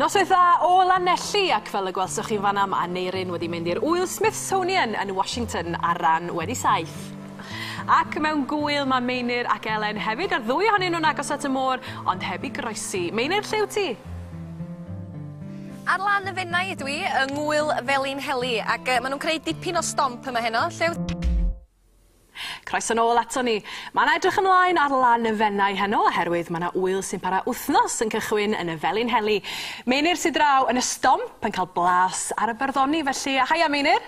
Noswaith dda o Lanelli, ac fel y gwelsoch chi'n fanna, mae Aneurin wedi mynd i'r Ŵyl Smithsonian yn Washington ar ran wedi 7. Ac mewn gŵyl mae Meinir ac Elen hefyd, a'r ddwy ohonyn nhw'n agos at y môr, ond heb i groesi. Meinir, lle wyt ti? Ar lan y Fenai ydw i, yng Ngŵyl Felinheli, ac uh, maen nhw'n creu dipyn o stomp yma heno. Lle Croeso nôl ato ni. Mae 'na edrych ymlaen ar lan y Fenai heno oherwydd mae 'na ŵyl sy'n para wythnos yn cychwyn yn y Felinheli. Meinir sydd draw yn y stomp yn cael blas ar y barddoni felly haia Meinir.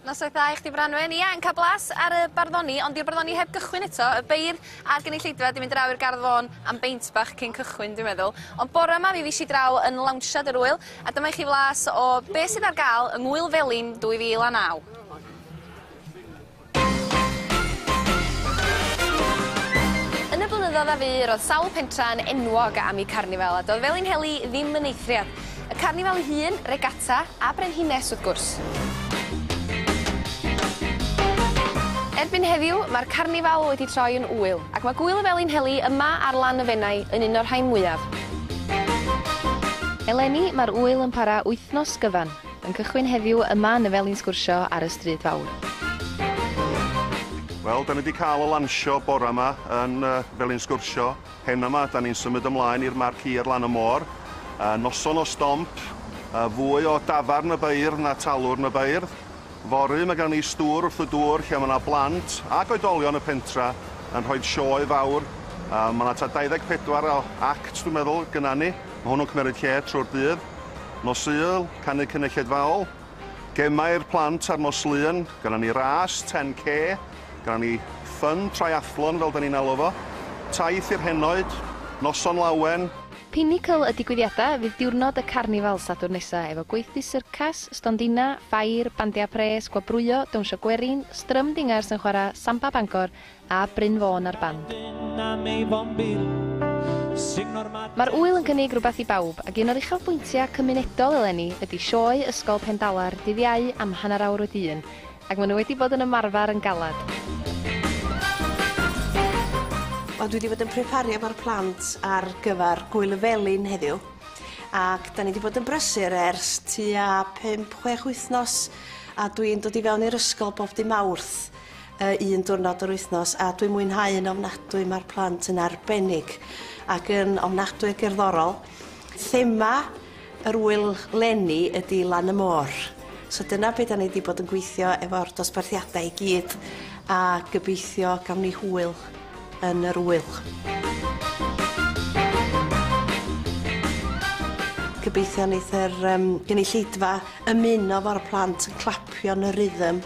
Noswaith dda i chdi Branwen. Ia, yn cael blas ar y barddoni, ond di'r barddoni heb gychwyn eto. Y beirdd a'r gynulleidfa 'di mynd draw i'r Gardd Fôn am beint bach cyn cychwyn dwi'n meddwl. Ond bore 'ma mi fues i draw yn lawnsiad yr ŵyl, a dyma i chi flas o be' sydd ar gael yng Ngŵyl Felin 2009. Yn y blynyddoedd a fu, roedd sawl pentra yn enwog am eu carnifal, a doedd Felinheli ddim yn eithriad. Y carnifal ei hun, regata, a brenhines wrth gwrs. Erbyn heddiw, mae'r carnifal wedi troi yn ŵyl, ac mae Gŵyl y Felinheli yma ar lan y Fenai yn un o'r rhai mwyaf. Eleni, mae'r ŵyl yn para wythnos gyfan. Yn cychwyn heddiw yma yn y Felin Sgwrsio ar y Stryd Fawr. Wel, da ni wedi cael y lansio bore yma yn uh, Felin Sgwrsio. Heno yma, da ni'n symud ymlaen i'r marquee ar lan y môr. Uh, noson o stomp, uh, fwy o dafarn y beirdd na talwrn y beirdd. Fory mae gan ni stŵr wrth y dŵr lle mae yna blant ac oedolion y pentra yn rhoi sioe fawr. Uh, mae yna ta 24 o acts, dwi'n meddwl, gyna ni. Mae hwnnw'n cymeryd lle trwy'r dydd. Nos Sul, canu cynulleidfaol. Gemau i'r plant ar nos Lun. Gynnon ni ras 10K. Gynnon ni fun triathlon fel 'dan ni'n alw fo. Taith i'r henoed. Noson lawen. Pinnacle y digwyddiadau fydd diwrnod y carnifal Sadwrn nesa efo gweithdy syrcas, stondina, ffair, bandiau pres, gwobrwyo, dawnsio gwerin, strym dingars yn chwarae Samba Bangor a Bryn Fôn a'r band. Mae'r ŵyl yn cynnig rhywbeth i bawb, ac un o'r uchafbwyntiau cymunedol eleni ydy sioe Ysgol Pendalar dydd Iau am hanner awr wedi un, ac maen nhw wedi bod yn ymarfer yn galed. Wel dwi 'di bod yn prepario efo'r plant ar gyfer Gŵyl y Felin heddiw ac 'dan ni 'di bod yn brysur ers tua pump chwech wythnos a dwi'n dod i fewn i'r ysgol bob dy' Mawrth yy un diwrnod yr wythnos a dwi'n mwynhau yn ofnadwy ma'r plant yn arbennig ac yn ofnadwy o gerddorol. Thema yr ŵyl leni ydi Lan y Môr. So dyna be' 'dan ni 'di bod yn gweithio efo'r dosbarthiadau i gyd a gobeithio gawn ni hwyl yn yr ŵyl. Gobeithio neith yr yym gynulleidfa ymuno 'fo'r plant yn clapio yn y rhythm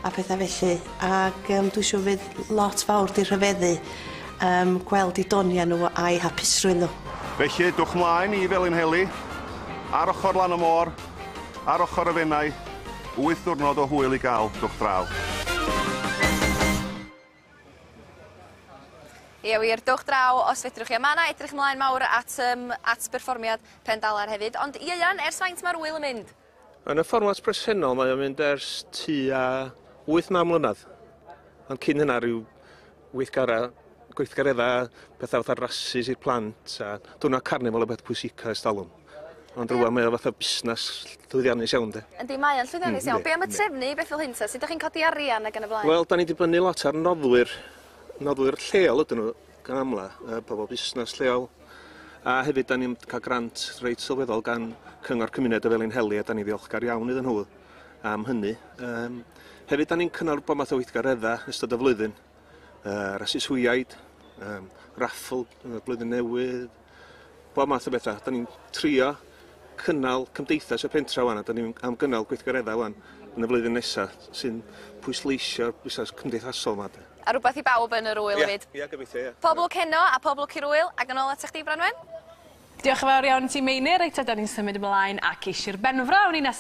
a petha felly ag yym dwi siŵr fydd lot fawr 'di rhyfeddu yym gweld 'u donia nhw a'u hapusrwydd nhw. Felly, dwch mlaen i Felinheli, ar ochr lan y môr, ar ochr y Fenai, wyth dwrnod o hwyl i gael, dwch draw. Ie wir, dowch draw os fedrwch chi. A ma' 'na edrych ymlaen mawr at yym at berfformiad Pendalar hefyd. Ond Ieuan, ers faint ma'r ŵyl yn mynd? Yn y fformat presennol mae o'n mynd ers tua 8-9 mlynedd. Ond cyn hynna rhyw weithgara, gweithgareddau, pethau fatha rasys i'r plant a diwrnod carnifal y peth pwysica ers talwm. Ond rŵan mae o fatha busnes llwyddiannus iawn de. Yndi, mae o'n llwyddiannus iawn. Be am y trefnu beth fel hyn ta? Sut 'dach chi'n codi arian ac yn y blaen? Wel, 'dan ni'n dibynnu lot ar noddwyr. Noddwyr lleol ydyn nhw gan amla, yy pobl busnes lleol. A hefyd 'dan ni'n cael grant reit sylweddol gan Cyngor Cymuned y Felinheli a 'dan ni'n ddiolchgar iawn iddyn nhw am hynny. Yym hefyd 'dan ni'n cynnal bob math o weithgaredda yn ystod y flwyddyn. Yy rasys hwyaid, yym raffl yn y blwyddyn newydd, bob math o betha. 'Dan ni'n trio cynnal cymdeithas y pentra 'wan a 'dan ni'n am gynnal gweithgaredda 'wan yn y flwyddyn nesa sy'n pwysleisio'r busnas cymdeithasol 'ma 'de. A rwbath i bawb yn yr ŵyl hefyd. Ia, ia gobeithio ia. Pob lwc heno a pob lwc i'r ŵyl ac yn ôl ata chdi Branwen. Diolch yn fawr iawn ti Meinir. Reit te 'dan ni'n symud ymlaen ac i Sir Benfro awn ni nesa.